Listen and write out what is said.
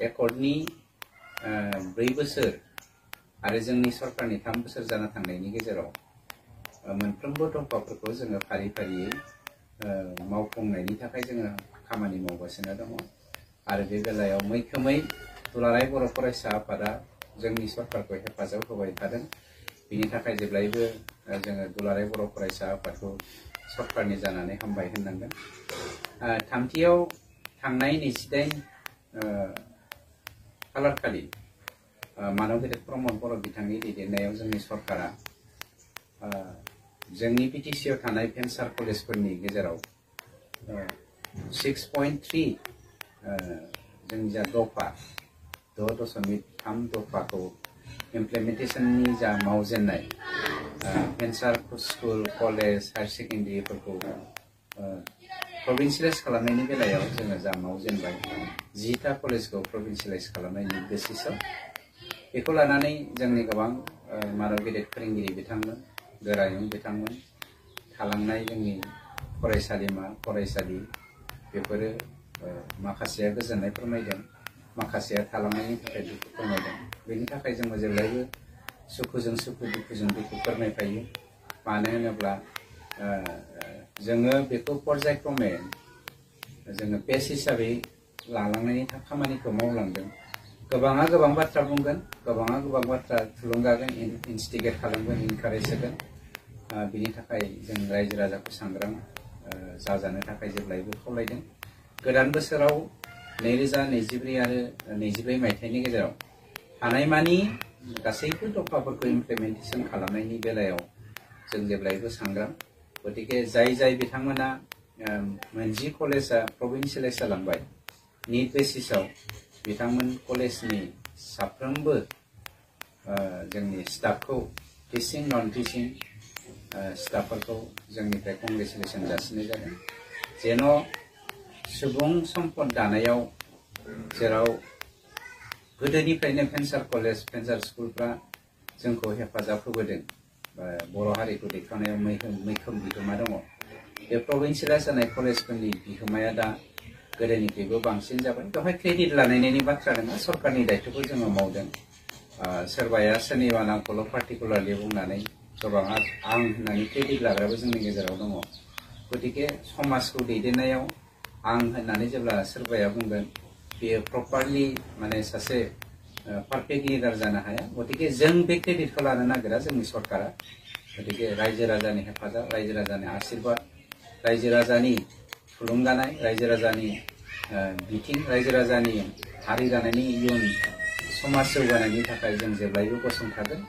एकर्डनि 4 बोसोर आरो जोंनि सरकारनि 3 बोसोर जाना थांनायनि गेजेराव मोनफ्रोमबो दफाफोरखौ जोङो फारि फारियै मावफुंनायनि थाखाय जोङो खामानि मावगासिनो दङ आरो बे बेलायाव मैखोमै दुलाराय बर' फरायसा आफादा जोंनि सरकारखौ हेफाजाब होबाय थादों बिनि थाखाय जेब्लायबो जोङो दुलाराय बर' फरायसा आफादखौ सरकारनि जानानै हामबाय होननांगोन थामथियाव थांनाय 28 खालार खालि मानव गेदेर प्रमद बर' बिथांनि दैदेननायाव जोंनि सरकारा जोंनि बिटिसिआव थानाय भेन्सार कलेजफोरनि गेजेराव 6.3 जोंनि जा दफा 6.3 दफाखौ इमप्लिमेन्टेशननि जा मावजेननाय भेन्सार स्कुल कलेज हायर सेकेन्डारिफोरखौ प्रभिन्सियेलाइज खालामनायनि बेलायाव जोङो जा मावजेनबाय 10टा कलेजखौ प्रभिन्सियेलाइज खालामनायनि बेसिसआव बेखौ लानानै जोंनि गोबां मानव गेदेर फोरोंगिरि बिथांमोन गोरायुं बिथांमोन थालांनाय जोंनि फरायसालिमा फरायसालि बेफोरो माखासेया गोजोननाय फोरमायदों माखासेया थालांनायनि थाखाय दुखु फोरमायदों बेनि थाखाय जोङो जेब्लायबो सुखुजों सुखु दुखुजों दुखु फोरमायफायो मानो होनोब्ला जोङो बेखौ पर्यायक्रमे जोङो पेज हिसाबै लालांनायनि खामानिखौ मावलांदों गोबाङा गोबां बाथ्रा बुंगोन गोबाङा गोबां बाथ्रा थुलुंगागोन इनस्टिगेट खालामगोन इनकारेज होगोन बिनि थाखाय जों रायजो राजाखौ सांग्रां जाजानो थाखाय जेब्लायबो खावलायदों गोदान बोसोराव 2024 आरो 24 मायथाइनि गेजेराव हानायमानि गासैबो दफाफोरखौ इमप्लिमेन्टेशन खालामनायनि बेलायाव जों जेब्लायबो सांग्रां गतिके जाय बिथांमोना मोनजि कलेजा प्रभिन्सियेलाइज जालांबाय निट बेसिसआव बिथांमोन कलेजनि साफ्रोमबो जोंनि स्टाफखौ टिचिं नन टिचिं स्टाफफोरखौ जोंनिफ्राय कंग्रेचुलेसन जासिनाय जादों जेन' सुबुं सम्पद दानायाव जेराव गोदोनिफ्रायनो भेन्सार कलेज भेन्सार स्कुलफ्रा जोंखौ हेफाजाब होबोदों बर' हारिखौ दैखांनायाव मैखोम बिहोमा दङ बे प्रभिन्सियेलाइज जानाय कलेजफोरनि बिहोमाया दा गोदोनिफ्रायबो बांसिन जाबाय बेवहाय क्रेडिट लानायनि बाथ्रा नङा सरकारनि दायित्वखौ जोङो मावदों सोरबाया सोरनिबा नामखौल' पार्टिकुलारलि बुंनानै गोबाङा आं होननानै क्रेडिट लाग्राबो जोंनि गेजेराव दङ गतिके समाजखौ दैदेननायाव आं होननानै जेब्ला सोरबाया बुंगोन बेयो प्रपारलि माने सासे पारफेक्ट लिडार जानो हाया गतिके जों बे क्रेडिटखौ लानो नागिरा जोंनि सरकारा गतिके रायजो राजानि हेफाजाब रायजो राजानि आशीर्बाद रायजो राजानि थुलुंगानाय रायजो राजानि बिथिं रायजो राजानि हारि दानायनि इयुन समाज जौगानायनि थाखाय जों जेब्लायबो गसंथागोन